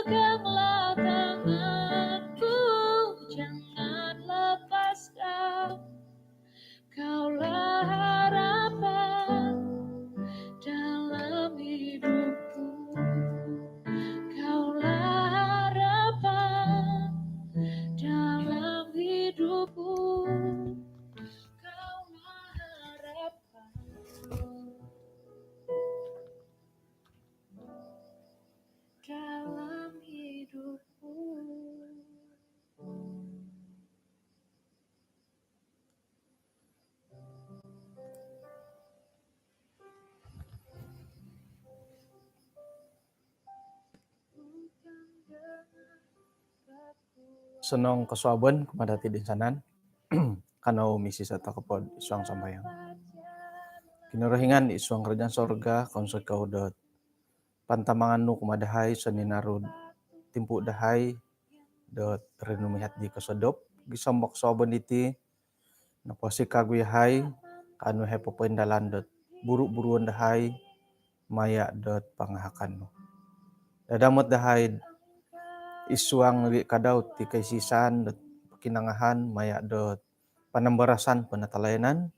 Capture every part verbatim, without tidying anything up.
Peganglah tanganku, jangan lepaskan. Kaulah harapan dalam hidupku. Kaulah harapan dalam hidupku. Kaulah harapan dalam hidupku. Osonong kosuabon kumaa dati toinsanan. Kanou misiso toko po id suang sambayang. Kinorohingan id suang kerajaan sorga, kounsikou dot pantamangan nu kumaa dahai soninaru timpu dahai dot rinumihat di kosodop gisom do kosuabon diti. Nopo sikagu yahai, kaanu yahai popoindalan dot buru-buruon dahai maya dot pangahakan nu. Dadamot dahai id suang di kadau ti kaisisan dot kinangahan maya dot panambarasan penatalayanan.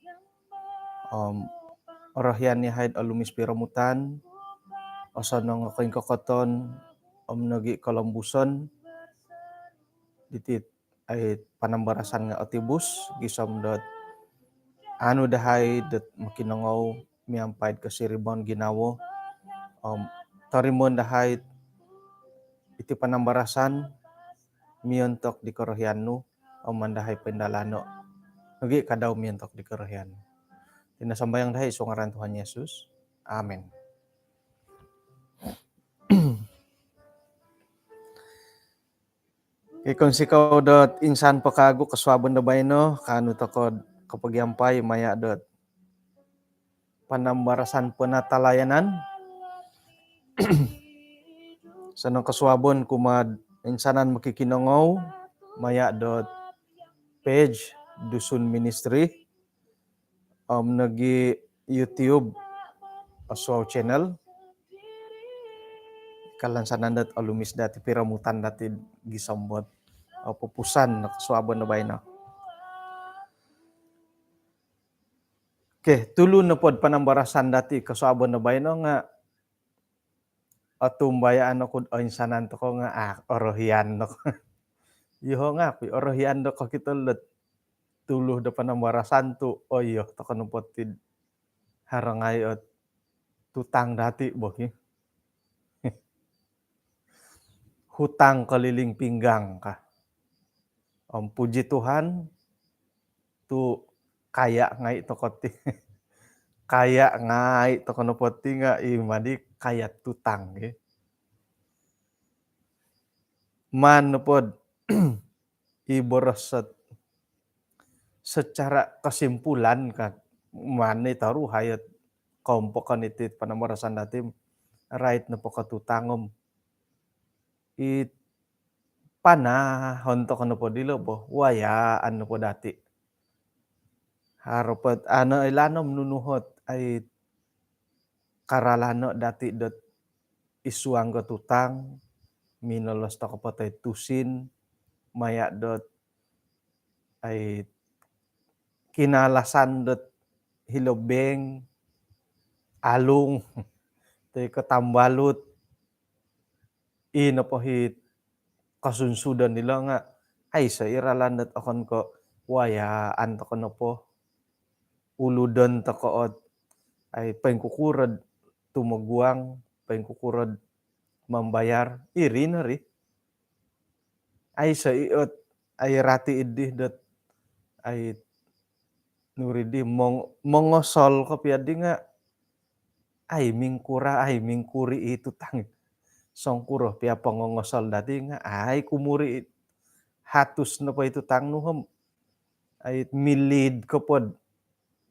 Om orohian yahai olumis piromutan, osonong koingkokoton, om nogi kolombuson, diti ai panambarasan nga otibus, gisom dot aanu dahai dot mokinongou miampai kosiribaan ginawo, om torimoon dahai iti panambarasan miontok di korohian nu, om maan dahai poindalano nogi kadau miontok di korohian nu. Iti no sambayang dahai id suang ngaran Tuhan Yesus. Amin. Okey, kounsikou dot insan po kawagu kosuabon do baino, kaanu toko kopogiampai maya dot panambarasan penatalayanan. Osonong kosuabon kumaa toinsanan mokikinongou maya dot page Dusun Ministry om nogi YouTube Oswau Channel. Kalansanan dot olumis dati piromutan dati gisom dot, eh, pupusan kosuabon do baino. Okey, tulu nopo do panambarasan dati kosuabon do baino nga otumbayaan oku do oinsanan toko nga, ah, orohian toko. Yoho nga, orohian do kokito dot tulu do panambarasan tu, oh iyo, toko nopo ti haro ngai ot tutang dati bo ki. Hutang keliling pinggang ka. Om puji Tuhan, tu kaya ngai toko ti. Kaya ngai toko nopo ti nga i madi kaya tutang, eh. Maan nopo do i boros sat-, secara kesimpulan ka, maan i toruhai ot kompokon iti panambarasan dati, rait nopo ko tutang om i panahon toko nopo dilo bo, wayaan nopo dati. Haro po ot aanu oilaan om nunu ot ai karalano dati dot id suang ko tutang, minolos toko po toi tusin, maya dot ai kinalasan dot hilo bank, alung, toi ko tambalut, i nopo it kosunsudon dilo nga aiso i ralan dot okon ko wayaan toko nopo. Uludon toko ot ai poingkukuro do tumoguang, poingkukuro do mambayar, iri no ri. Aiso i ot ai rati idi dot ai nuri di mong-, mongosol kopio di nga ai mingkura, ai mingkuri i tutang. Songkuro pia pongongosol dati nga ai kumuri i hatus nopo i tutang nu om ai milid ko po do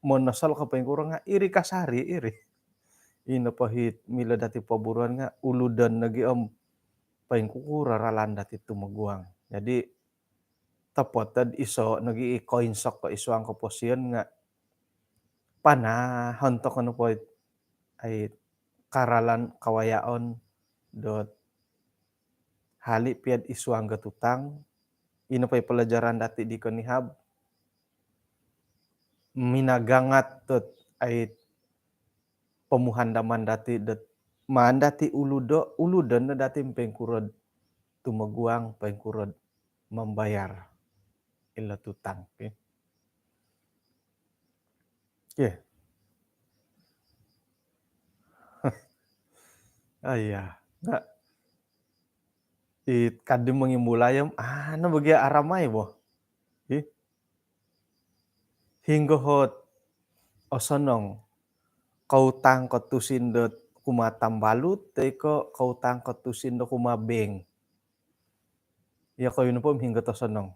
monosol ko poingkuro nga iri kasari iri. I nopo it milo dati poburuon nga uludon nogi om poingkukuro ralan dati tumoguang. Jadi topot do iso nogi i koinsok ko id suang koposion nga panahon toko nopo it ai karalan kawayaon dot hali' piya'd isuang got tutang, ino po i pelajaran dati' di konihab, minagangat dot ai pomuhandaman dati' dot maan dati' uludo', uludon no dati' poingkuro'd tumoguang, poingkuro'd mambayar ilo tutang, okey. Okey. Aiya, nga' i kaddi mongimbulai om, ah, no bagi aramai bo. Ih. Hinggo hot osonong, koutang ko tusin dot kumaa tambalut, toi ko koutang ko tusin dot kumaa bank. Iyokoyu nopo om hinggo tosonong.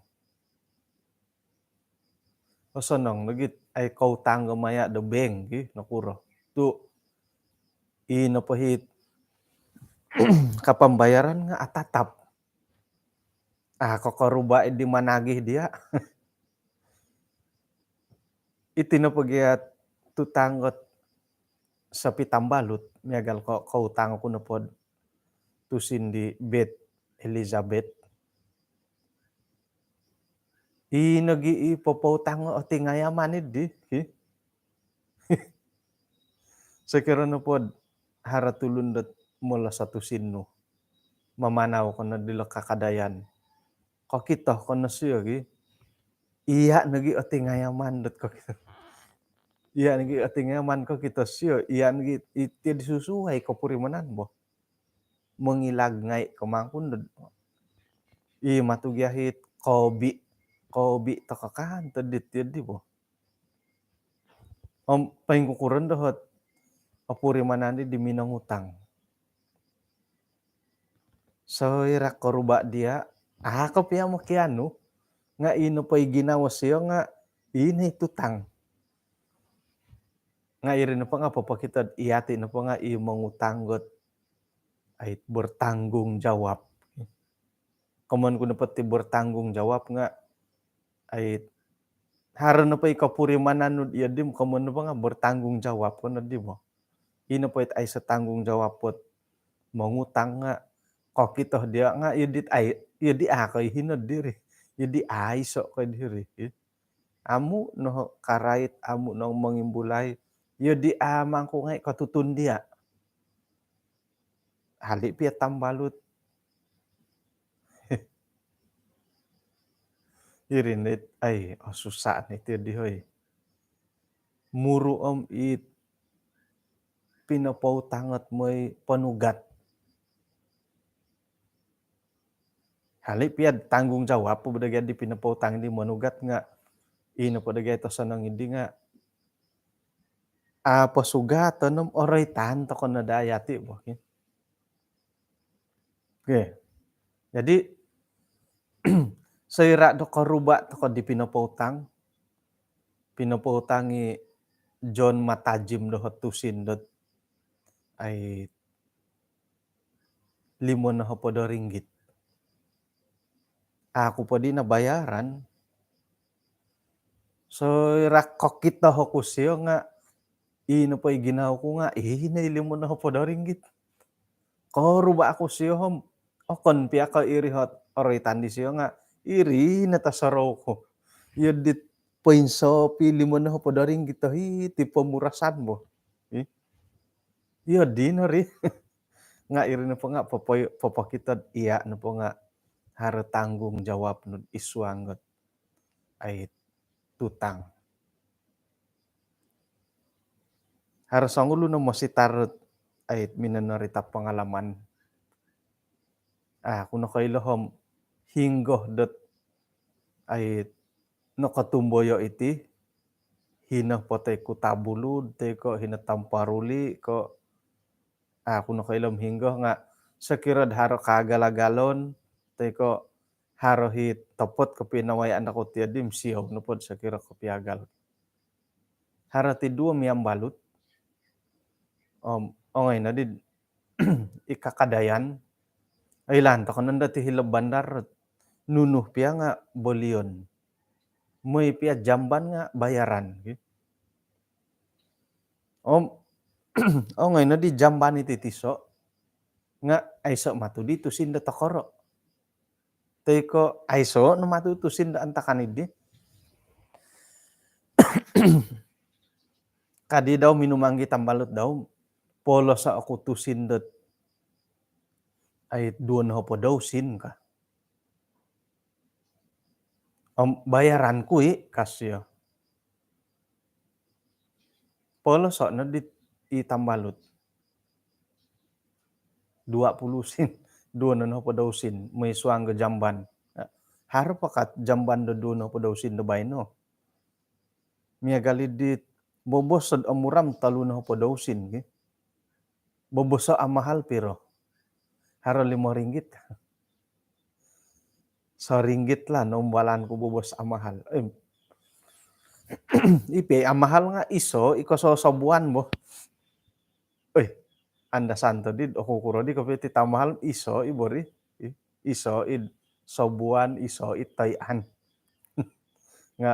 Osonong nogi' ai koutang go maya' do bank gi, nokuro. Tu' ino po hit kapambayaran nga' atatap. Ah, kokoruba' di managih diya'. Iti nopo giya' tutang got sopi tambalut, miagal ko' koutang oku nopod tusin di Bet Elizabeth. I nogi' i popoutang o tingayaman iddi, ki. Sokiro nopod haro tulun dot molos o tusin nu, mamanau ko no dilo kakadayan. Kokito ko no sio gi. Iya' nogi' o tingayaman dot kokito. Iya' nogi' o tingayaman kokito sio. Iya' nogi' iti disusuai kopurimanan bo. Mongilag ngai' ko mangkun dot i matu gia hit kobi', kobi' toko kan todit iddi bo. Om poingkukuron dohot opurimanan di, di minongutang. Soira' koruba' diya', a' ko piya mokianu, nga' ino po i ginawo sio nga' ino i tutang. Nga' iri nopo nga' popokito'd iyati' nopo nga' i mongutang got ai bertanggungjawab. Komon ku nopo ti bertanggungjawab nga' ai haro nopo i kopurimanan nu diya' di, komon nopo nga' bertanggungjawab ko noddi bo. Ino po it aiso tanggungjawab pot mongutang nga' kokito diya' nga' iyo dit ai, iyo di a' ko i hino diri. Iyo di aiso ko diri. Amu' no karait, amu' no mongimbulai. Iyo di a' mangku ngai' kotutun diya'. Hali' piya tambalut. Iri nit, ai, osusa' niti di hoi. Muru' om it pinopoutang ot moi ponugat. Hali' piya'd tanggungjawab po bo dagai di pinopoutang di monugat nga' ino po dagai tosonong iddi nga' a' posugaton om oroitan toko no dayati' bo, ki. Okey. Jadi, soira' do koruba' toko di pinopoutang, pinopoutang i John Matajim doho tusin dot ai limo nohopod o ringgit. Aku po di nabayaran. Soira' kokito oku sio nga' ino po i ginawo ku nga' ino i limo nohopod o ringgit. Koruba' aku sio om okon piya ko iri hot oroitan di sio nga' iri no tosorou ku. Iyo dit poinsopi limo nohopod o ringgit o hiti pomurasan bo. Ih. Iyo dino ri. Nga' iri nopo nga' popo-, popokito'd iya' nopo nga' haro tanggungjawab nu'd isuang got ai tutang. Haro songulun o mositar ot ai minonorita pengalaman. A' ku nokoilo om hinggo dot ai nokotumboyo' iti, hino po toi Kota Belud toi ko' hino Tamparuli ko', a' ku nokoilo om hinggo nga' sokiro'd haro kaagal-agalon toi ko' haro hi topot kopinawayaan dokoyu tiya' di om siou nopod sokiro kopiagal. Haro ti duo miambalut. Om ongoi noddi i kakadayan, oilaan toko nondo ti hilo bandar, nunu piya nga' bolion. Moi piya jamban nga' bayaran, ki. Om ongoi noddi jamban iti tiso' nga' aiso' matu di tusin do tokoro'. Toi ko aiso no matu tusin do antakan idi. Kadi dau minumanggi tambalut dau, poloso oku tusin dot ai duo nohopod do usin ka. Om bayaran ku i, ka sio. Poloso no di i tambalut. Dua puluh usin, duo nohopod do usin, moi suang ga jamban. Haro po ka jamban do duo nohopod do usin do baino. Miagal i dit bobos sod omuram tolu nohopod do usin ki. Bobos so amahal piro? Haro limo ringgit. Soringgit lah nombalan ku bobos amahal. Eh, ipi amahal nga iso, iko so sobuan bo. Eh, andasan to di, oku kuro di kopi ti tamahal iso i bori. I-, iso i sobuan, iso i toian. Nga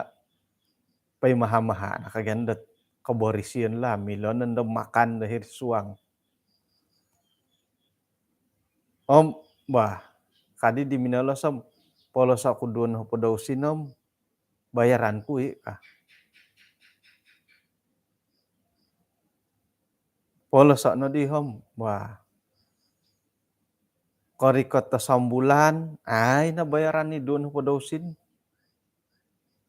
pai maha-maha, nakagian dot koborisian lah, milo nondo makan do hiri suang. Om, bah, kadi di minolos om, poloso oku duo nohopod do usin om, bayaran ku i, ah. Poloso no di om, bah. Korikot do sombulan, ai no bayaran i duo nohopod do usin.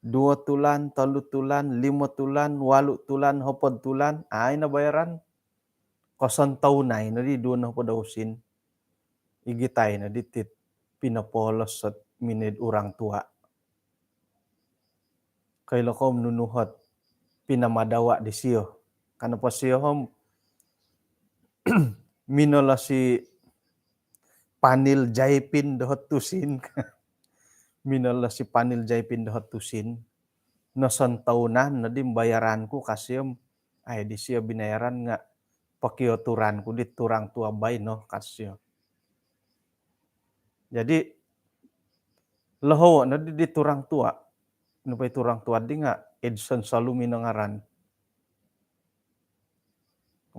Duo tulan, tolu tulan, limo tulan, walu tulan, hopod tulan, ai no bayaran. Kosontounai no di duo nohopod do usin. Igitai no di tit pinopolos sot minid orang tua. Koilo kou nunu ot pinamadawa disio. Ka nopo sio om minolos i Panil Jaipin dohot tusin. Minolos i Panil Jaipin dohot tusin. Nosontounan no di bayaran ku, ka sio om. Ai disio binayaran nga pokioturan ku di turang tua baino, ka sio. Jadi, lohowo no di, di turang tua. Nopo i turang tua di nga Edson Salumi no ngaran.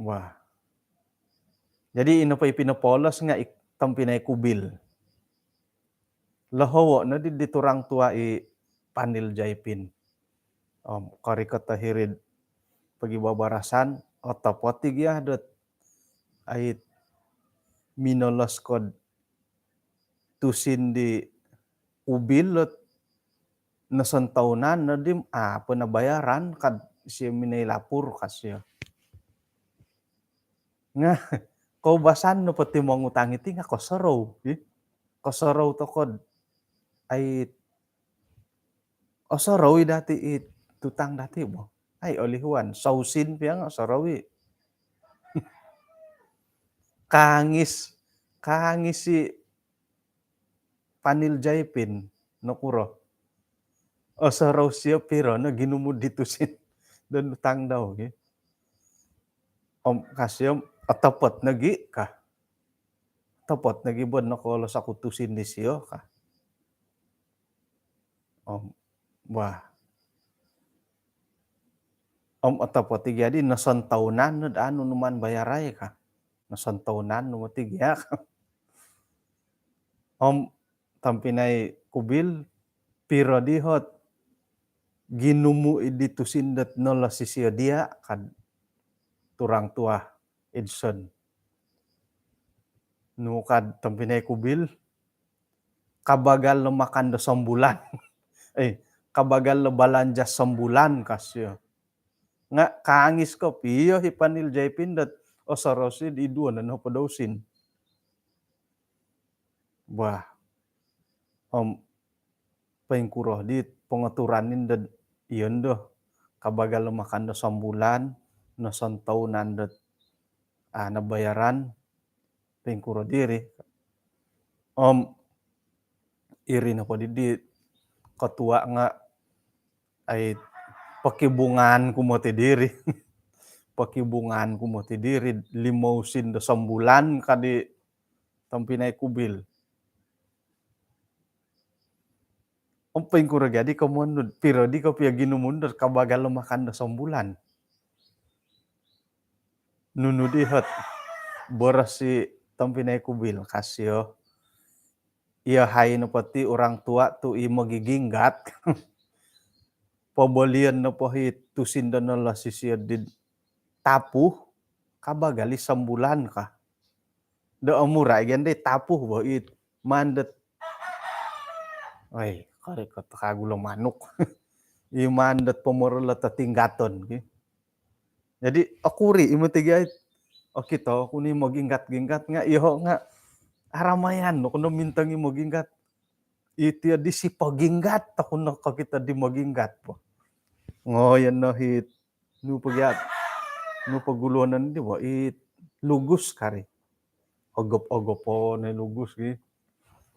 Wah. Jadi, ino po i pinopolos nga i tompinai Kubil. Lohowo no di, di turang tua i Panil Jaipin. Om, korikot o hiri'd pogibabarasan, otopot i gia dot ai minolos ko'd tusin di Kubil dot nosontounan no di om, a po no bayaran, ka disio minoi lapur, ka sio. Nga, koubasan nopo ti mongutang iti nga kosorou, ih. Kosorou toko'd ai osorou i dati i tutang dati bo. Ai olihuan, sousin pia nga osorou i. Kangis, kangis i Panil Jaipin, nokuro. Osorou sio piro no ginumu di tusin do nutang dau, ki. Om, ka sio om, otopot nogi, ka. Otopot nogi bo nokolos oku tusin disio, ka. Om, wah. Om, otopot i gia di nosontounan no daa nunu maan bayarai, ka. Nosontounan no moti gia, ka. Om, tompinai Kubil, piro di ot ginumu i di tusin dot nolos isio dia, ka turang tua Edson. Nu ka tompinai Kubil, kabagal lo makan do sombulan. Eh, kabagal lo balanja sombulan, ka sio. Nga kangis kopio i Panil Jaipin dot osorou sio di duo nohopod do usin. Wah. Om, poingkuro di pongoturan i dot iyondo. Kabagal lo makan do sombulan, nosontounan dot, a, nobayaran, poingkuro diri. Om, iri nopo di, di ketua nga, ai, pokibungan ku moti diri. Pokibungan ku moti diri, limo usin do sombulan, ka di tompinai Kubil. Om, poingkuro gia di komoyon nu, piro di kopio ginumu nu dot kabagal lo makan do sombulan. Nunu di ot boros i tompinai Kubil, ka sio. Iyahai nopo ti orang tua tu i mogiginggat. Pobolion nopo hi tusin do nolos isio di tapuh, kabagal i sombulan ka. Do omura i gandai tapuh bo i maan dot, oi, kari ko kagu lo manuk. I maan dot pomorolot o tinggaton ki. Jadi okuri i moti gia i, okito ku ni moginggat-ginggat nga iyoho nga aramayan no kono mintong i moginggat. Iti di si poginggat, toku no kokito di moginggat po. Ngoyon no hit, nu pogiat, nu poguluonon di bo, it lugus kari. Ogop-ogopo no lugus gi.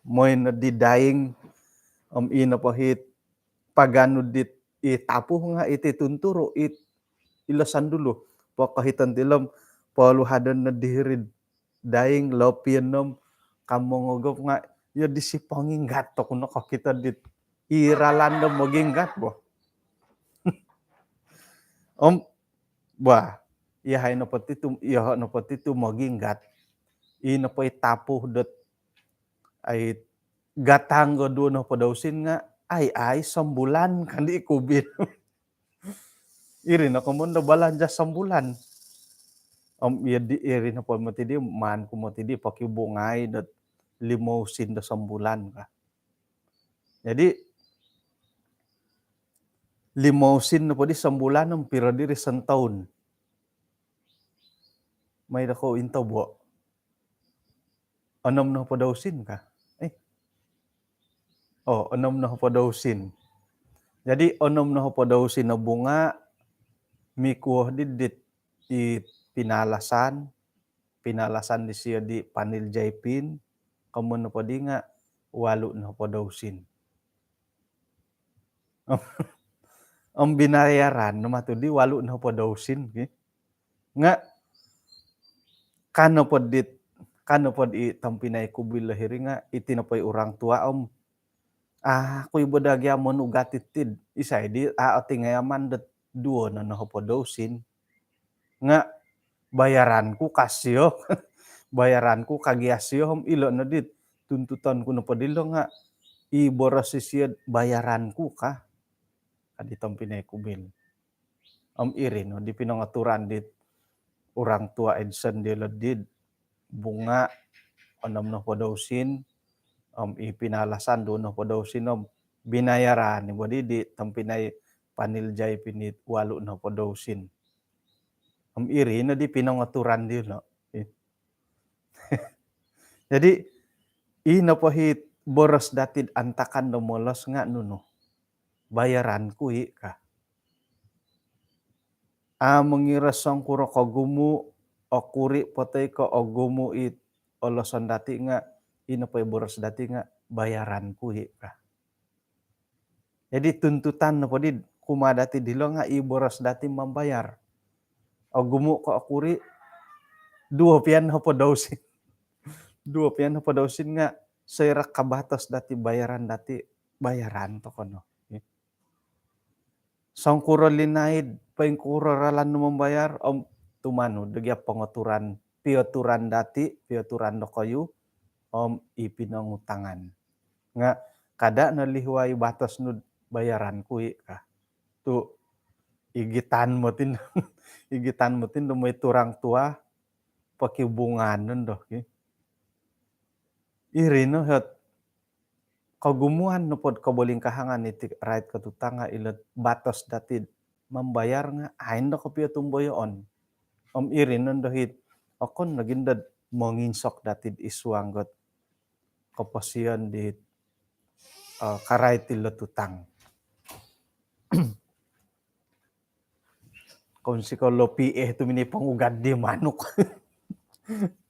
Moin di daing, om ino po hit, paganu dit i tapuh nga iti tunturu it ilo sandulu. Pokohiton tilom, poluhadon no dihirid daing lopion nom kamongogop nga iyo di si ponginggat toku no kokito dit i ralan do moginggat bo. Om, bah, iyahai nopo ti tu, iyoho nopo ti tu moginggat. I nopo i tapuh dot ai gatang go duo nopo dousin nga ai, ai sombulan kan di kubin. Iri no komoyon do balanja sombulan. Om iyo di, iri nopo moti di, maan ku moti di pokibungai dot limo usin do sombulan ka. Jadi limo usin nopo di sombulan om piro diri sontoun. Mai do kou intobo. Onom nohopod o usin ka? Eh. Oh, onom nohopod o usin. Jadi onom nohopod o usin o bunga mikuo di dit i pinalasan, pinalasan disio di Panil Jaipin, komoyon nopo di nga walu nohopod o usin. Om binayaran no matu di walu nohopod o usin ki. Nga kano pod dit, kano pod i tompinai kubil hiri nga iti nopo i orang tua om, ah, aku ibo dagia monugat itid, isai di a otingayaman dot duo no nohopod o usin. Nga bayaran ku ka sio, bayaran ku ka gia sio om ilo no dit tuntutan ku nopo dilo nga i boros isio bayaran ku ka, ka di tompinai kubil. Om iri no di pinongoturan dit orang tua Edson dilo dit bunga onom nohopod o usin, om i pinalasan duo nohopod o usin om binayaran i bo di di tompinai Panil Jaipin it walu nohopod o usin. Om iri no di pinongoturan dilo. Jadi i nopo hit boros datid antakan do molos nga nunu, bayaran ku i ka. A mongiras songkuro kogumu okuri potoi ko ogumu it oloson dati nga i nopo i boros dati nga bayaran ku i ka. Jadi tuntutan nopo di kumaa dati dilo nga i boros dati mambayar. Ogumu ko okuri, duo pia nohopod o usin. Duo pia nohopod o usin nga soira kabatos dati bayaran dati, bayaran tokou no. Songkuro linaid, poingkuro ralan nu mambayar om tumanud do gia pongoturan, pioturan dati, pioturan dokoyu om i pinongutangan. Nga kada no lihuai batos nu bayaran ku i ka. Tu igitan moti, igitan moti do moi turang tua pokibungan nondo ki. Iri no hot kogumuan nopo do kobolingkahangan iti rait kotutanga ilo batos datid mambayar nga ain do kopio tumboyoon. Om iri nondo hit okon nogi ndo monginsok datid isuang got koposion di, eh, karait ilo tutang. Konsiko lo P A tu mini pangugad di manuk.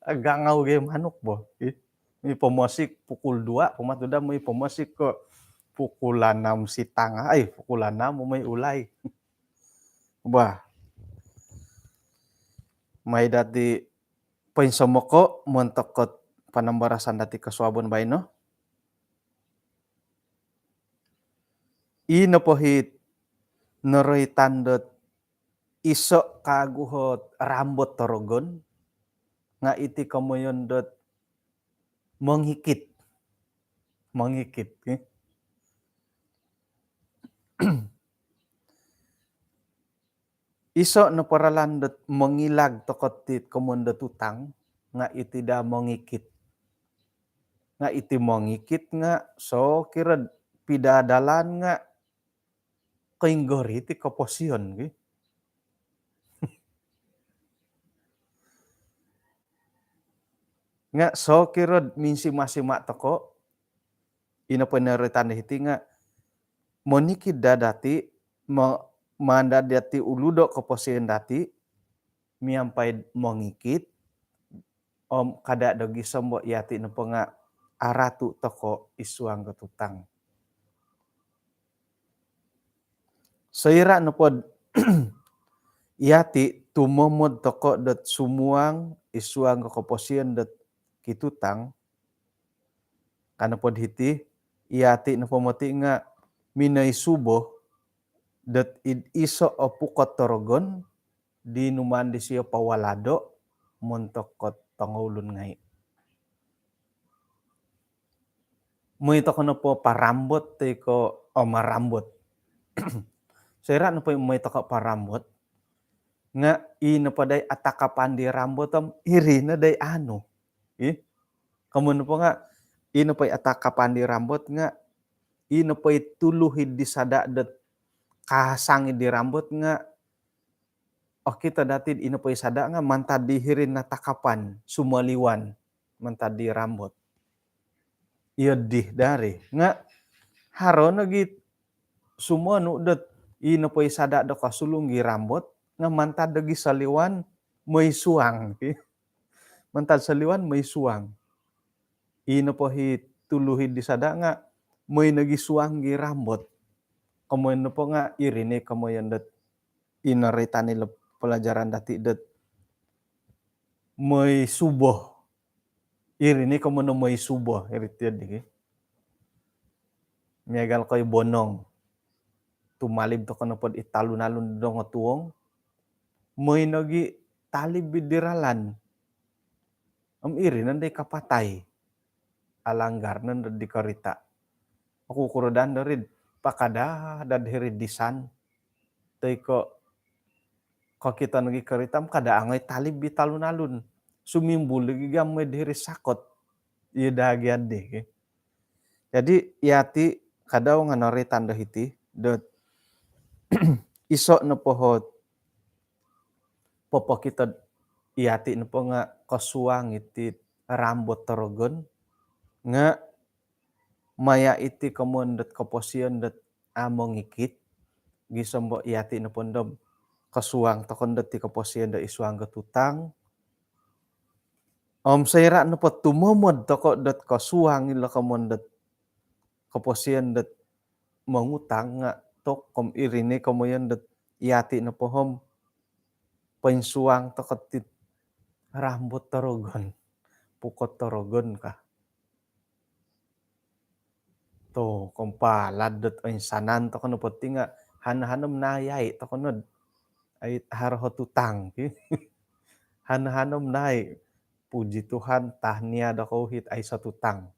Agangau gai manuk bo. Ih, mi pomosik pukul dua, pematuda mi pomosik ko pukul enam sitangah. Ai, pukul enam mai ulai. Bah. Mai dati poinsomoko montok kot panambarasan dati kosuabon baino. I nopo hit noroitan dot iso kagu hot rambot torogon nga iti komoyon dot mongikit. Mongikit, eh. Iso' no paralan dot mongilag toko' ti komon dot utang nga' iti daa mongikit. Nga' iti mongikit nga' sokiro'd pidadalan nga' koinggori ti koposion gi. Nga' sokiro'd minsima-sima toko', ino po noroitan do hiti nga' monikid daa dati', mo-, maan daa dati' uludo' koposion dati' miampai'd mongikit, om kada' do gisom bo iyati' nopo nga' aratu' toko' id suang do tutang. Soira' nopod iyati' tumomod toko' dot sumuang id suang do koposion dot kitutang, ka nopod hiti, iyati' nopo moti' nga' minoi subo dot id iso' o pukot do rogon di numaan disio pawalado' montok kot tongoulun ngai'. Moi toko' nopo parambot toi ko' omarambot. Soira' nopo moi toko' parambot nga' ii nopo dai atakapan di rambot om iri no dai anu. Ih, komon nopo nga' ii nopo atakapan di rambot nga' ii nopo tuluhi di sada' dot kasang di rambot nga' okito dati'd ino po i sada' nga' mantad di hiri natakapan, sumoliwan mantad di rambot. Iyo dih dari. Nga' haro nogi sumonu dot ino po i sada' do kosulung gi rambot nga' mantad do gi soliwan moi suang. Mantad soliwan moi suang. Ino po hi tuluhi di sada' nga' moi nogi suang gi rambot. Komoyon nopo nga' iri ni komoyon dot ino roitan ilo pelajaran dati' dot moi subo. Iri ni komoyon moi subo, iri tiyo di ki. Miagal ko i bonong. Tumalib toko' nopod i talun-alun do dongotuong. Moi nogi talib di ralan. Om iri nondo i kapatai. Alanggar nondo di korita'. Oku kurodan do rid pakada dad hiri disan. Toi ko' kokito nogi korita' om kada' ongoi talib i talun-alun. Sumimbul lagi gam moi di hiri sakot. Iyo daa gi addi ki. Jadi iyati' kada' ongoi noroitan do hiti dot iso' nopo hot popokito'd iyati' nopo nga' kosuang iti rambot do rogon nga' maya' iti komoyon dot koposion dot a' mongikit gisom bo iyati' nopo ndo kosuang toko' ndo ti koposion dot id suang do tutang. Om soira' nopo tumomod toko' dot kosuang ilo komoyon dot koposion dot mongutang nga' tok om iri ni komoyon dot iyati' nopo om poinsuang toko' ti rambot do rogon, pukot do rogon ka. Tu kompalad dot oinsanan toko' nopo ti nga' hano-hano om nayai toko' nod ai haro hot utang ki. Hano-hano om nai, puji Tuhan, tahniah dokoyu hit aiso tutang.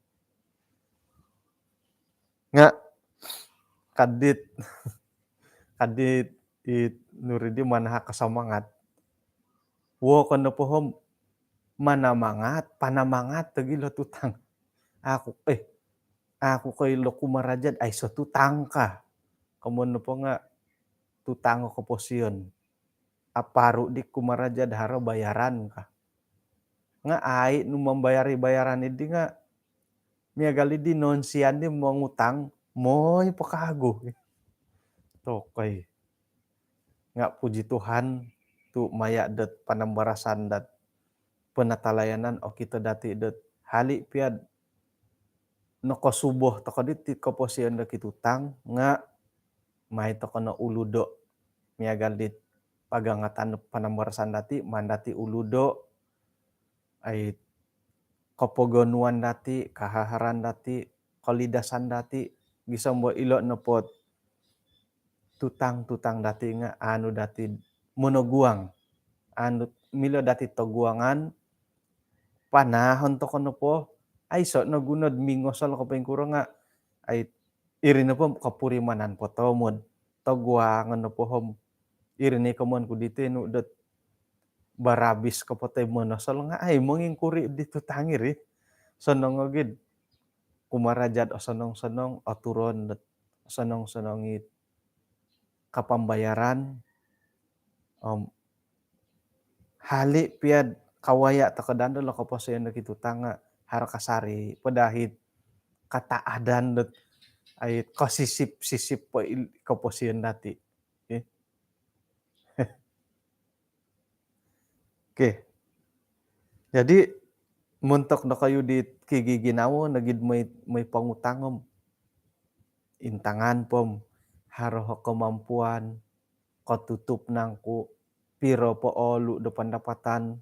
Nga' kadit, kadit it nuridi manahak kasamangat. Wo kono pohom manamangat, panamangat tagi lo tutang. Aku, eh, aku ko ilo kumaraja'd aiso tutang ka. Komoyon nopo nga' tutang o koposion. Aparu' di kumaraja'd haro bayaran ka. Nga' ai' nu mambayari bayaran idi nga' miagal idi nonsian di mongutang, moi po kagu. Tokoi. Nga' puji Tuhan tu' maya' dot panambarasan dot penatalayanan okito dati' dot hali' pia'd nokosubo toko' diti koposion do kitutang nga' mai toko' no uludo' miagal dit pagangatan panambarasan dati', maan dati' uludo' ai kopogonuan dati', kahaharan dati', kolidasan dati', gisom bo ilo' nopo't tutang-tutang dati' nga' anu dati' monoguang. Anu milo dati' toguangan, panahon toko' nopo, aiso no gunod mingosol ko poingkuro nga, ai, iri nopo kopurimanan po tomod. Toguangon nopo om, iri ni komon ku diti nu dot barabis ko po toi monosol nga, ai, mongingkuri di tutang iri. Sonong ogid kumarajat osonong-sonong, oturon dot osonong-sonong it kapambayaran, om, hali piad kawaya toko dando lo koposion do kitutang nga haro kasari podahit kataadan dot ai kosisip-sisip po il-, koposion dati. Okey. Okey. Jadi, montok dokoyu di kigiginawo nogid moi, moi pongutang om, intangan po om haro ho kemampuan, kotutup nangku, piro po olu do pendapatan,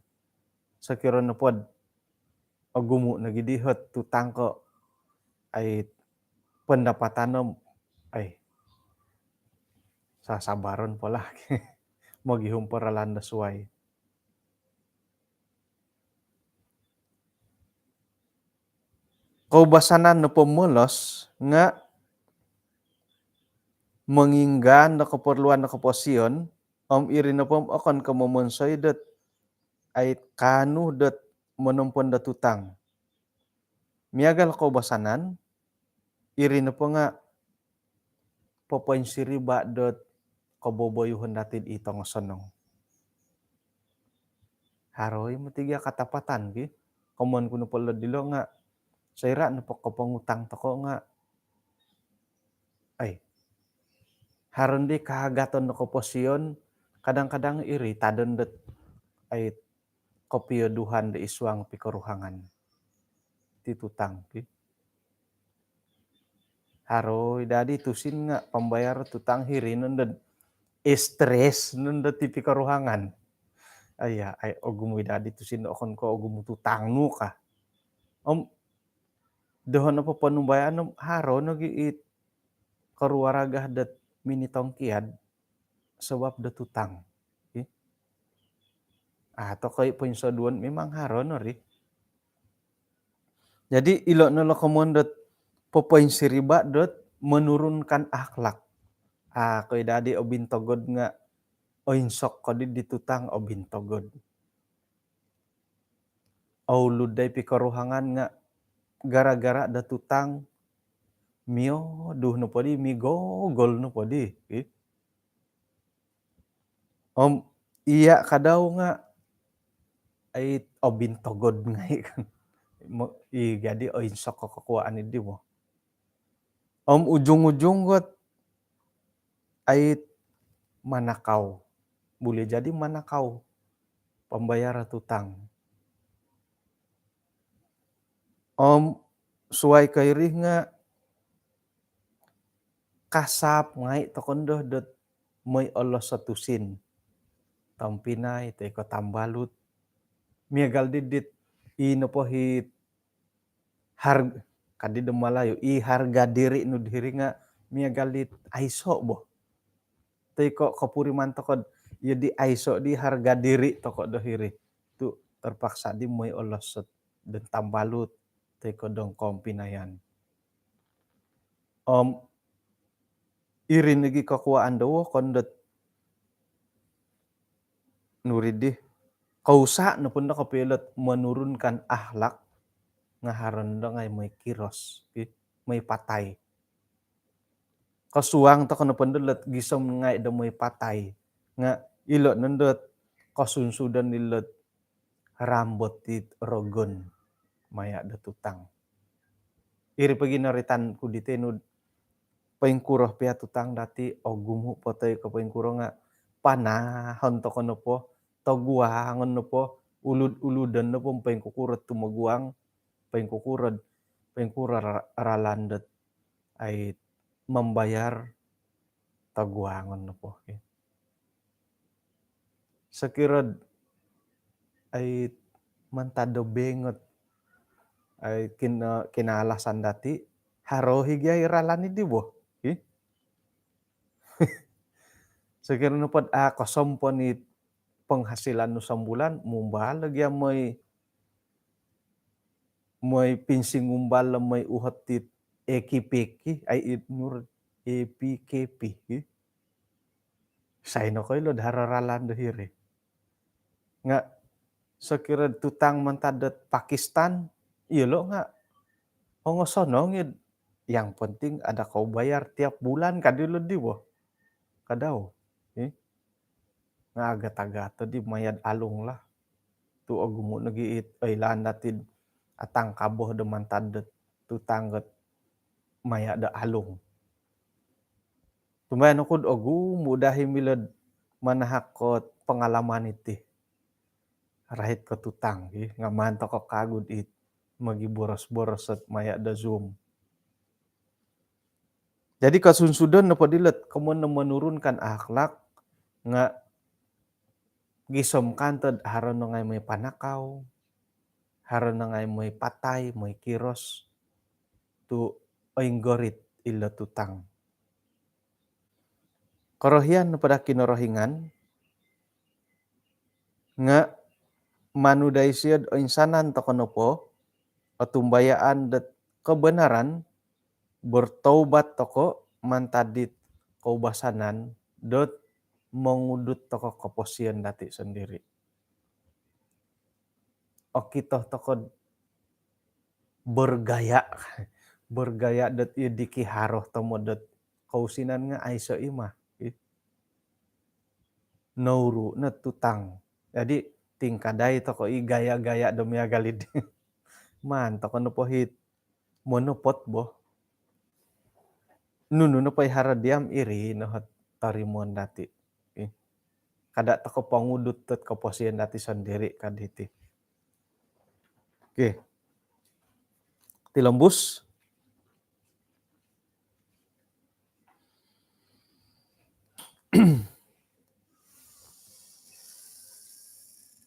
sokiro nopod ogumu nogi di hot tutang ko, ai, pendapatan om, ai, sasabaron po lah. Mogihum po ralan do suai. Koubasanan nopo molos nga monginggaan do keperluan do koposion, om iri nopo om okon ko momonsoi dot ai kaanu dot monompon do tutang. Miagal koubasanan, iri nopo nga popoinsiriba dot koboboyuhon dati di tongosonong. Haro i moti gia katapatan ki. Komon ku nopo lo dilo nga, soira nopo kopongutang toko nga, ai, haro ndi kahagaton do koposion, kadang-kadang iri tadon dot, ai, kopioduhan do id suang pikoruhangan ti tutang ki. Haro i dadi tusin nga pambayar tutang hiri nondo, stres nondo ti pikoruhangan. Aya, ai, ogumu i dadi tusin, okon ko ogumu tutang nu ka. Om, doho nopo ponumbayaan om haro nogi it keluarga dot minitongkiad sabab do tutang. Okey. Ah, toko i poinsoduon memang haro no ri. Jadi, ilo no lo komon dot popoinsiriba dot menurunkan akhlak. Ah, ko i dadi obintogod nga oinsok ko di, di tutang obintogod. Oulud dai pikoruhangan nga gara-gara do tutang, miodu nopo di, migogol nopo di, ih. Om, iya kadau nga, ai, obintogod ngai kan. Mo-, i, jadi oinsok ko kokuaan di mo. Om ujung-ujung got, ai, manakau. Boleh jadi manakau pambayar tutang. Om suai ko iri nga kasap ngai toko ndo dot moi olos o tusin. Tompinai, toi ko tambalut. Miagal di dit, i nopo hit har-, kadi do Malayu, i harga diri nu diri nga miagal di aiso bo. Toi ko kopuriman toko, iyo di aiso di harga diri toko do hiri. Tu terpaksa di moi olos dot tambalut, toi ko dong kompinayan. Om, iri nogi kokuaan do wokon dot nuri di, kousa nopo ndo kopio dot menurunkan akhlak, nga haro ndo ngai moi kiros, ki, moi patai. Kosuang toko nopo ndo dot gisom ngai do moi patai, nga ilo nondo dot kosunsudon ilo dot rambot dit rogon maya do tutang. Iri pogi noritan ku di tenu, poingkuro pia tutang dati, ogumu po toi ko poingkuro nga panahon toko nopo, toguangon nopo, ulud-uludon nopo, poingkukuro tumoguang, poingkukuro, poingkuro ra-, ralan dot, ai, mambayar toguangon nopo, okey. Sokiro, ai, mantad do bank ot, ai, kina-, kinaalasan dati, haro i gia i ralan di bo, okey. Sokiro nopo dot, ah, kosong po ni penghasilan nu sombulan, mumbal lagi amoi moi pinsingumbal, moi uhot it A K P ki, ai it nur A P K P ki. Sai no koilo do haro ralan do hiri. Nga sokiro tutang mantad dot Pakistan, iyolo nga ongosonong id, yang penting ada kau bayar tiap bulan, kadi lo di bo. Kadau. Eh? Nga agat-agat di maya'd alung lah. Tu ogumu nogi it oilaan dati atang kaboh do mantad dot tutang gat maya do alung. Tumbayaan oku do ogumu daa i milo'd manahak ko pengalaman iti. Rait ko tutang, ki, nga maan toko kagu dit mogiboros-boros ot maya do Zoom. Jadi kosunsudon nopo dilo ot komoyon do menurunkan akhlak nga gisom kantod haro no ngai moi panakau, haro no ngai moi patai, moi kiros, tu oinggorit ilo tutang. Korohian nopo do Kinorohingan nga manu daa isio do oinsanan toko nopo otumbayaan dot kebenaran, bertaubat toko mantad dit koubasanan dot mongudut toko koposion dati sondiri. Okito toko bergaya, bergaya dot iyo di kiharo tomod dot kousinan nga aiso i mah. Ih. Nouru no tutang. Jadi tingkadai toko i gaya-gaya do miagal di. Maan toko nopo it monopot bo. Nunu nopo i haro diam, iri no ot torimoon dati. Ih. Kada toko pongudut dot koposion dati sondiri, ka diti. Okey. Tilombus.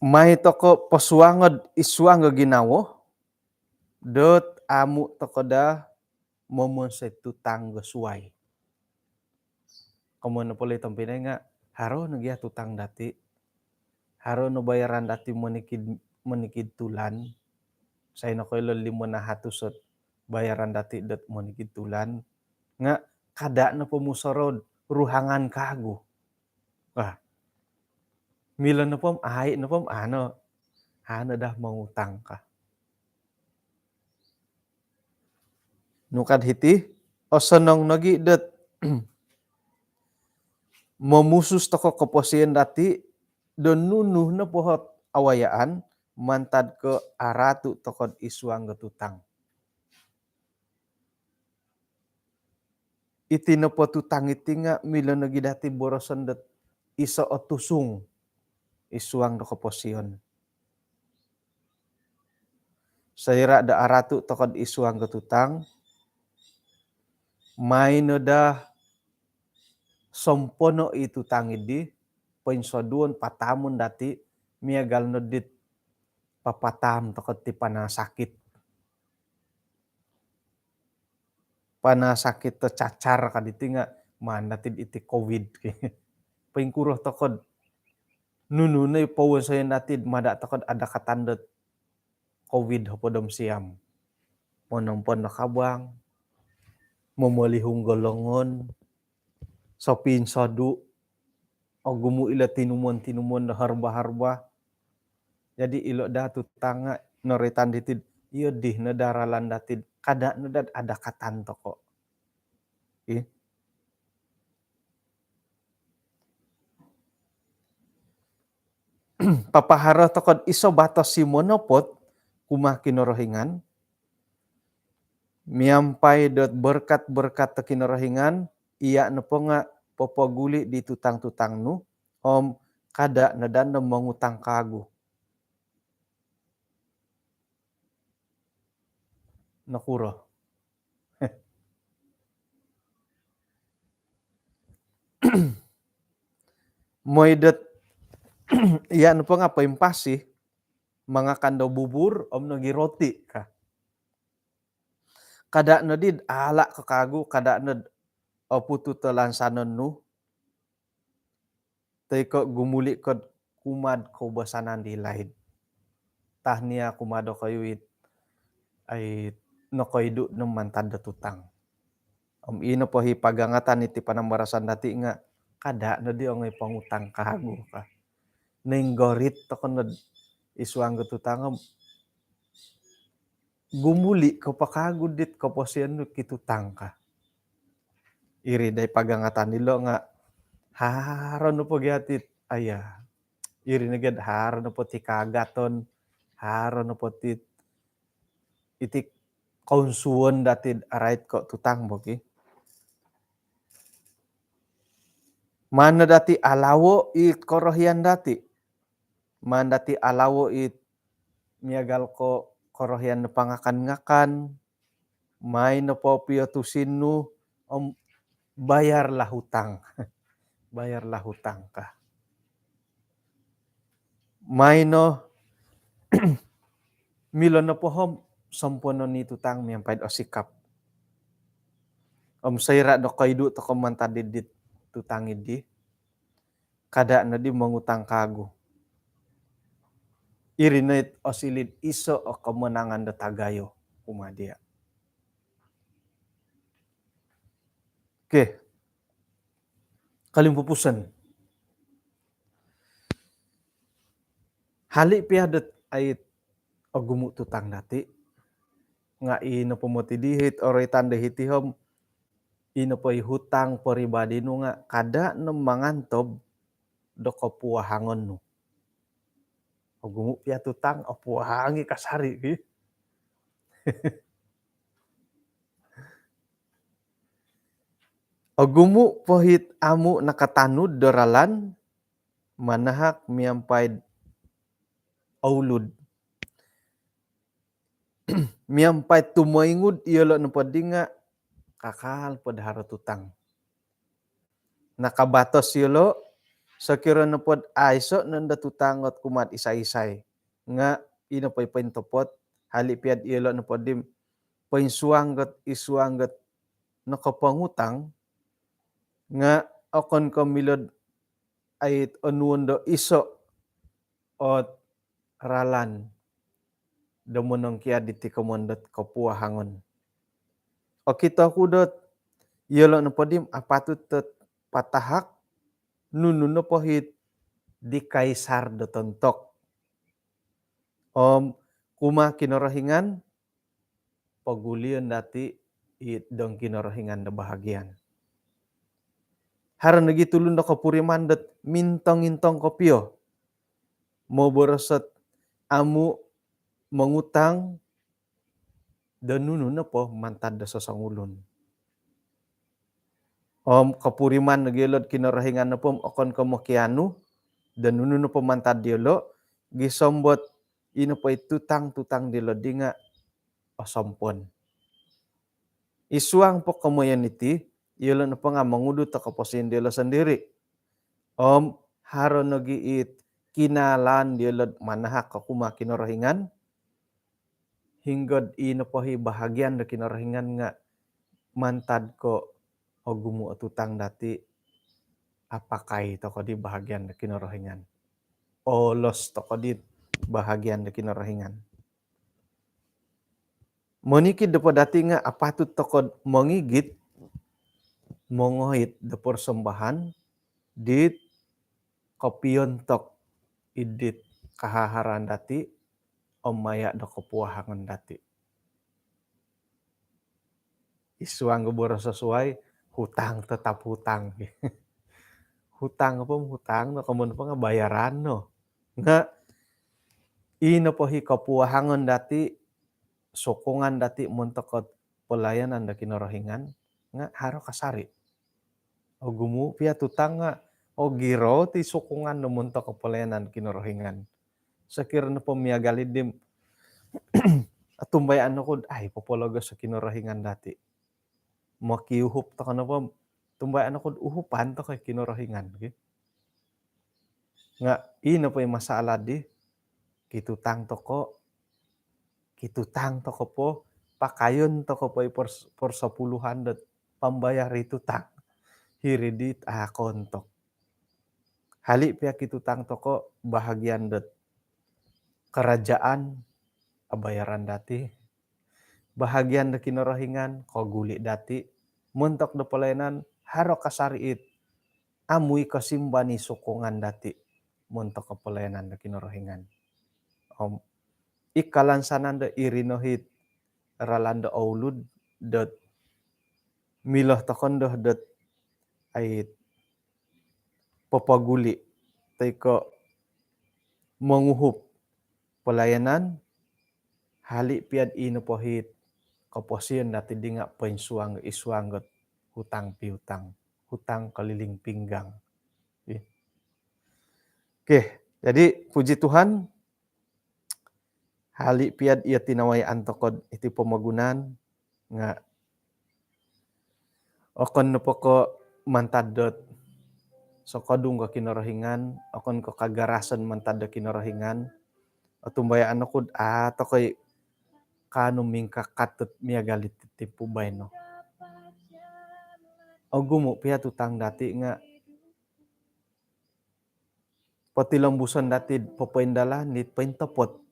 Mai toko posuango id suang do ginawo dot amu toko daa momonsoi tutang do suai. Komoyon nopo lo i tompinai nga haro no gia tutang dati. Haro no bayaran dati monikid, monikid tulan. Sai no koilo limo nahatus ot bayaran dati dot monikid tulan. Nga kada nopo musorou do ruhangan kagu. Wah. Milo nopo om, ai nopo om, ano, ano daa mongutang ka. Nu ka diti, osonong nogi dot momusus toko koposion dati do nunu nopo ot awayaan mantad ko aratu toko id suang do tutang. Iti nopo tutang iti nga milo nogi dati boroson dot iso o tusung id suang do koposion. Soira do aratu toko id suang do tutang, mai no daa sompono i tutang idi, poinsoduon, pataamon dati, miagal no dit papataam toko ti panasakit. Panasakit do cacar ka diti nga maan dati iti covid. Poingkuro toko do nunu no i powonsoyon dati, mada toko do adakatan dot covid hopod om siam. Monompon do kabang, momolihung do longon, sopinsodu, ogumu ilo tinumon-tinumon do herba-herba. Jadi ilo daa tutang nga noroitan diti, iyo di no daa ralan dati, kada no daa adakatan toko. Ih. Papaharo toko do iso batos i monopot kumaa Kinorohingan, miampai dot berkat-berkat do Kinorohingan, iya nopo nga popoguli di tutang-tutang nu, om kada no daa do mongutang kagu. Nokuro? Moi dot iya nopo nga poimpasi, mangakan do bubur om nogi roti ka. Kada no di ala ko kagu, kada no oputut o lansanon nu. Toi ko gumuli ko kumaa do koubasanan di laid. Tahniah kumaa dokoyu it ai nokoidu no mantad do tutang. Om ino po hi pagangatan iti panambarasan dati nga kada no di ongoi pongutang kagu ka. Ninggorit toko no id suang do tutang om gumuli ko po kagu dit koposion nu kitutang ka. Iri dai pagangatan dilo nga haro no po giatit aya. Iri no giat haro no po ti kagaton, haro no po ti iti kounsuon dati arait ko tutang bogi. Mana dati alawo it korohian dati. Mana dati alawo it miagal ko korohian pangakan-ngakan. Mai no po pio tusin nu om bayarlah hutang. Bayarlah hutang ka. Mai no milo no pohom sompono ni tutang miampai do sikap. Om soira do koidu toko mantad dit tutang idi. Kada no di mongutang kagu. Iri no it osilid iso o kemenangan do tagayo kumaa dia. Okey. Kalimpupuson. Hali pia dot ait ogumu tutang dati. Nga ino po moti dihit, oroitan dihiti hom, ino po i hutang poribadi nu nga kada no mangantob do kopuahangon nu. Ogumu pia tutang, opuahangi kasari ki. Ogumu pohit amu nakatanud do ralan, manahak miampai oulud. Miampai tumoingud iyolo nopo di nga kakal pod haro tutang. Nakabatos iyolo, sokiro nopod aiso nondo tutang ot kumaa'd isai-isai. Nga ino poi pointopot, hali pia'd iyolo nopo di poinsuang got, isuang got nokopongutang, nga okon ko milo'd ait onuon do iso ot ralan do monongkiad diti komon dot kopuahangon. Okito ku dot iyolo nopo di apatut dot patahak nunu nopo hit di Kaisar do tontok. Om kumaa Kinorohingan, pogulion dati it dong Kinorohingan do bahagian. Haro nogi tulun do kopuriman dot mintong-intong kopio. Moboros ot amu mongutang do nunu nopo mantad do sosongulun. Om kopuriman nogi yolo'd Kinorohingan nopo om okon ko mokianu do nunu nopo mantad diyolo, gisom dot ino po i tutang-tutang diyolo di nga osompon. Isuang po komoyon iti, iyolo nopo nga mongudut do koposion diyolo sondiri. Om haro nogi it kinaalaan diyolo'd manahak ko kumaa Kinorohingan, hinggo'd ino po hi bahagian do Kinorohingan nga mantad ko ogumu o tutang dati, apakai toko di bahagian do Kinorohingan. Olos toko di bahagian do Kinorohingan. Monikid nopo dati nga apatut toko'd mongigit, mongoit do porsombahan dit kopiontok id dit kahaharaan dati om maya do kopuahangon dati. Isuang go boros suai, hutang tetap hutang. Hutang po om hutang no, komon po nga bayaran no. Nga ino po hi kopuahangon dati, sokongan dati montok ot pelayanan do Kinorohingan nga haro kasari. Ogumu pia tutang nga ogirot i sokongan do montok ot pelayanan Kinorohingan. Sokiro nopo miagal i di om otumbayaan oku dot ai popologos o Kinorohingan dati. Mokiuhup toko nopo om otumbayaan oku dot uhupan toko i Kinorohingan ki. Nga ino po i masalah di kitutang toko, kitutang toko po, pakayon toko po i pers-, persepuluhan dot pambayar i tutang hiri dit akon tok. Hali pia kitutang toko bahagian dot kerajaan, abayaran dati. bahagian do Kinorohingan koguli' dati', montok do pelayanan haro kasari' it amu i' kosimban i sokongan dati' montok do pelayanan do Kinorohingan. Om i kalansanan do iri no hit ralan do oulud dot milo toko' ndo dot ai popoguli' toi ko' monguhup pelayanan, hali' pia'd ino po hit koposion dati' di nga' poinsuang id suang dot hutang piutang, hutang keliling pinggang. Ih. Okey, jadi puji Tuhan, hali' pia'd iyo tinawayaan toko'd iti pomogunan nga' okon nopo ko' mantad dot sokodung ko Kinorohingan, okon ko' kagarasan mantad do Kinorohingan, otumbayaan oku'd a' toko' i' kaanu mingkakat dot miagal iti timpu baino. Ogumu' pia tutang dati' nga' potilombuson dati'd popoindalan dit pointopot.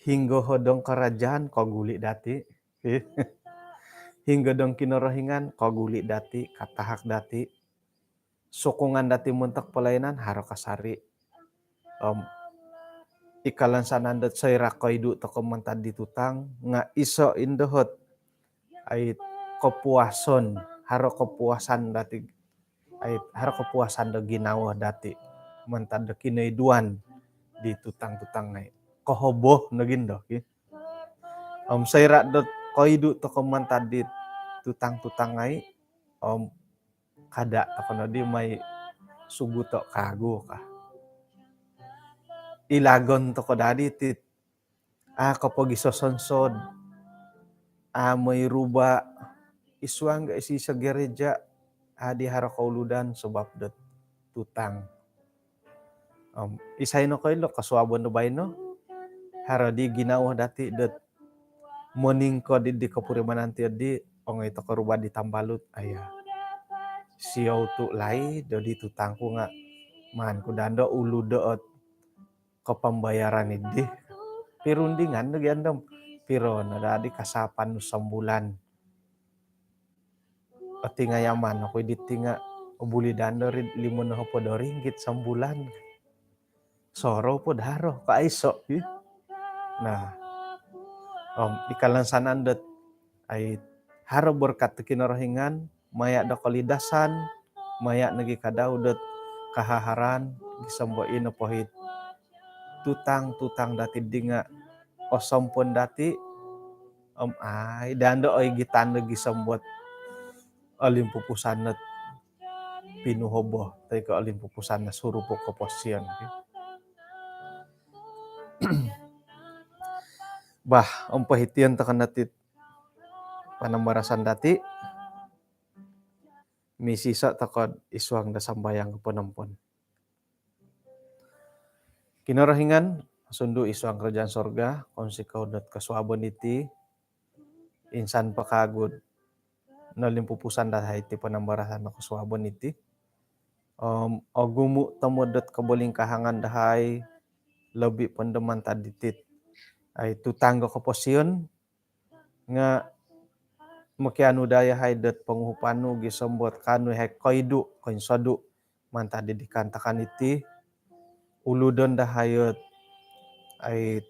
Hinggo hodong karajaan koguli' dati'. Hinggo dong Kinorohingan koguli' dati', katahak dati'. Sokongan dati' montok pelayanan haro kasari'. Om i kalansanan dot soira' koidu' toko' mantad di tutang nga' iso' indohot ai kopuason, haro kopuasan dati', ai haro kopuasan do ginawo dati' mantad do kinoiduan di tutang-tutang ngai'. Kohobo nogi ndo ki. Om soira' dot koidu' toko' mantad di tutang-tutang ngai', om kada' toko' nodi mai suguto' kagu ka. Ilagon toko' dadi tit a' kopogisosonsod, a' moi ruba' id suang ga' iso-iso gereja, a' di haro kouludan sabap dot tutang. Om isai nokoilo kosuabon do baino, haro di ginawo dati' dot moningkod di kopurimanan ti di, ongoi toko' ruba' di tambalut, aya. Siou tu' laid do di tutang ku nga' maan ku dando ulu doot kopombayaran iddi. Pirundingan do giandom. Piro no dadi kasapan nu sambulan? Oti nga' yaman oku iddi ti nga' obuli dando ri limo nohopod do ringgit sambulan. Sorou po daro ka aiso' i. Nah, om i kalansanan dot ai haro berkat do Kinorohingan, maya' do kolidasan, maya' nogi kadau dot kahaharan, gisom do ino po hit tutang-tutang dati' di nga' osompon dati', om ai dando oi gitan do gisom dot olimpupusan dot pinuhobo, toi ko' olimpupusan dot surupu koposion. Bah, om pohition toko' no tit panambarasan dati'. Misiso' toko'd id suang do sambayang koponompon. Kinorohingan sundu' id suang karajaan sorga, kounsikou dot kosuabon iti, insan po kagu'd nolimpupusan dahai iti panambarasan do kosuabon iti. Om ogumu' tomod dot kobolingkahangan dahai, lobi' pondo mantad ditit ai tutang do koposion, nga' mokianu daa yahai dot ponguhupan nu gisom dot kaanu yahai koidu', koinsodu' mantad di kaantakan iti, uludon dahai ot ai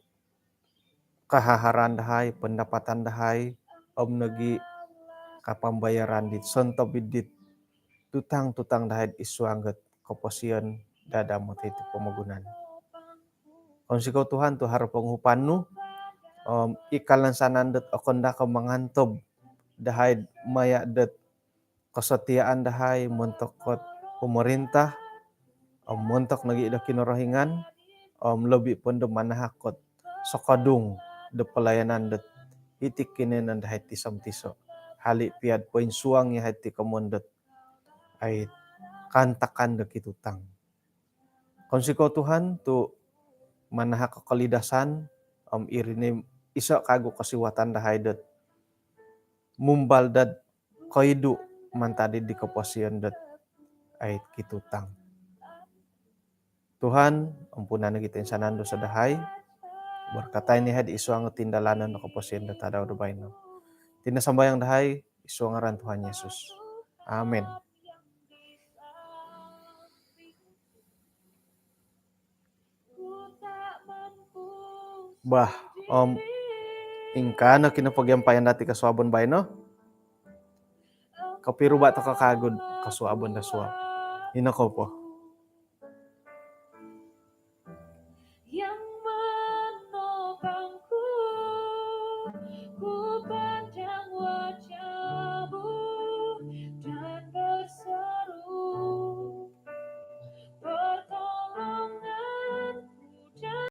kahaharan dahai, pendapatan dahai, om nogi' kapambayaran dit sontob id dit tutang-tutang dahai id suang dot koposion dadamot iti pomogunan. Kounsikou Tuhan tu' haro ponguhupan nu, om i kalansanan dot okon daa ko' mangantob dahai maya' dot kosotiaan dahai montok dot pemerintah, om montok nogi' do Kinorohingan, om lobi' pondo manahak dot sokodung do pelayanan dot iti kinoiyonon dahai tiso-tiso'. Hali' pia'd poinsuang yahai ti komon dot ai kaantakan do kitutang. Kounsikou Tuhan tu' manahak kolidasan, om iri ni iso' kagu kosiwatan dahai dot mumbal dot koidu' mantad di koposion dot ai kitutang. Tuhan, ampunan nogi' toinsanan dosa dahai. Barkatai no yahai id suang tindalanon do koposion do tadau do baino. Iti no sambayang dahai id suang ngaran Tuhan Yesus. Amin. Bah, om ingkaa no kinopogiampayan dati kosuabon baino. Kopiruba tokou kawagu do kosuabon do suab. Ino ko po.